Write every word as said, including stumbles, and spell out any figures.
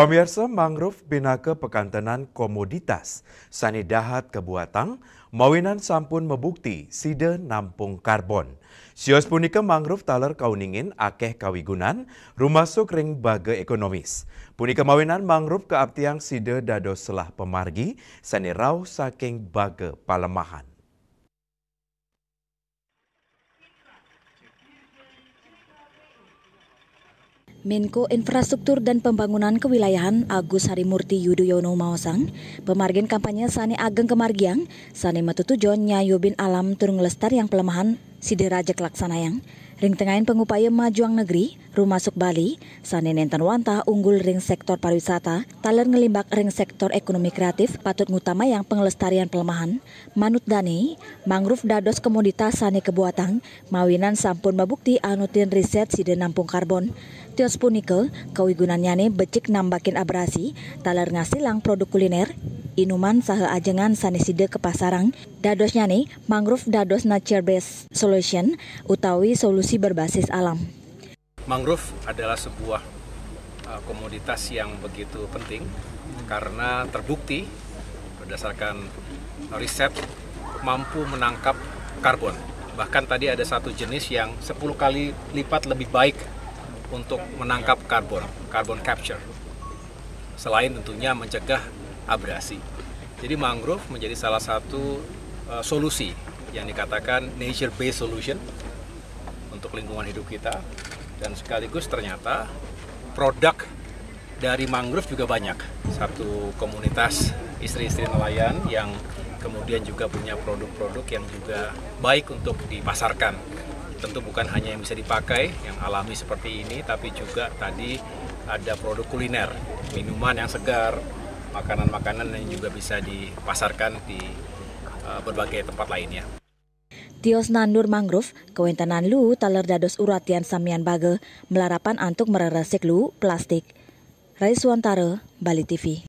Pamirsa, mangrove pinaka pakantenan komoditas sane dahat kabuatang, mawinan sampun mabukti sida nampung karbon. Sios punika mangrove taler kauningin akeh kawigunan, rumasuk ring baga ekonomis. Punika mawinan mangrove kaaptiang sida dados selah pamargi sane rauh saking baga palemahan. Menko Infrastruktur dan Pembangunan Kewilayahan Agus Harimurti Yudhoyono maosang, pamargin kampanye sane ageng kamargiang, sane matutujon nyayubin alam tur nglestariang pelemahan sida raja kalaksanayang. Ring tengahin pangupaya majuang negeri, rumasuk Bali, sane nenten wantah unggul ring sektor pariwisata, taler nglimbak ring sektor ekonomi kreatif patut ngutamayang panglestarian pelemahan. Manut dane, mangrove dados komoditas sane kabuatang, mawinan sampun mabukti anutin riset sida nampung karbon. Tios punika, kawigunannyane becik nambakin abrasi, taler ngasilang produk kuliner, inuman saha ajengan sane sida kapasarang. Dadosnyane, mangrove dados nature based solution utawi solusi berbasis alam. Mangrove adalah sebuah uh, komoditas yang begitu penting karena terbukti berdasarkan riset mampu menangkap karbon. Bahkan tadi ada satu jenis yang sepuluh kali lipat lebih baik untuk menangkap karbon, carbon capture. Selain tentunya mencegah abrasi. Jadi mangrove menjadi salah satu uh, solusi yang dikatakan nature based solution untuk lingkungan hidup kita, dan sekaligus ternyata produk dari mangrove juga banyak. Satu komunitas istri-istri nelayan yang kemudian juga punya produk-produk yang juga baik untuk dipasarkan. Tentu bukan hanya yang bisa dipakai, yang alami seperti ini, tapi juga tadi ada produk kuliner, minuman yang segar, makanan-makanan yang juga bisa dipasarkan di uh, berbagai tempat lainnya. Tios nandur mangrove, kawentenan luu taler dados uratian samian baga, malarapan antuk mreresik luu plastik. Rai Suwantara, Bali T V.